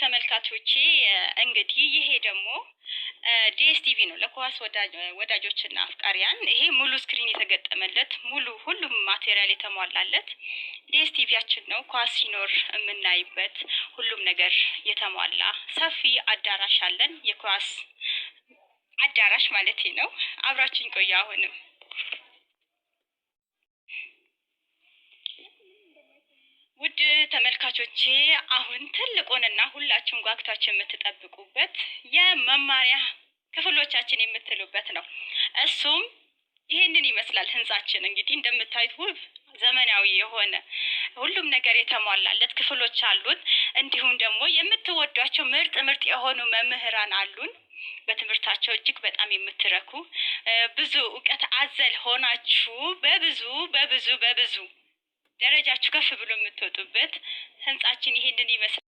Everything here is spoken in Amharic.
ተመልካቾቼ፣ እንግዲህ ይሄ ደግሞ DSTV ነው ለኳስ ወዳጆችና አፍቃሪያን። ይሄ ሙሉ screen የተገጠመለት፣ ሙሉ ሁሉም material የተሟላለት DSTV ያችን ነው። ኳስ ሲኖር የምናይበት ሁሉም ነገር የተሟላ ሰፊ አዳራሽ አለን። የኳስ አዳራሽ ማለት ነው። አብራችን ቆዩ። አሁንም ውድ ተመልካቾቼ፣ አሁን ትልቁንና ሁላችሁም ጓግታችሁ የምትጠብቁበት የመማሪያ ክፍሎቻችን የምትሉበት ነው። እሱም ይህንን ይመስላል። ህንጻችን እንግዲህ እንደምታዩት ውብ ዘመናዊ የሆነ ሁሉም ነገር የተሟላለት ክፍሎች አሉን። እንዲሁም ደግሞ የምትወዷቸው ምርጥ ምርጥ የሆኑ መምህራን አሉን። በትምህርታቸው እጅግ በጣም የምትረኩ፣ ብዙ እውቀት አዘል ሆናችሁ በብዙ በብዙ በብዙ ደረጃችሁ ከፍ ብሎ የምትወጡበት ህንጻችን ይሄንን ይመስላል።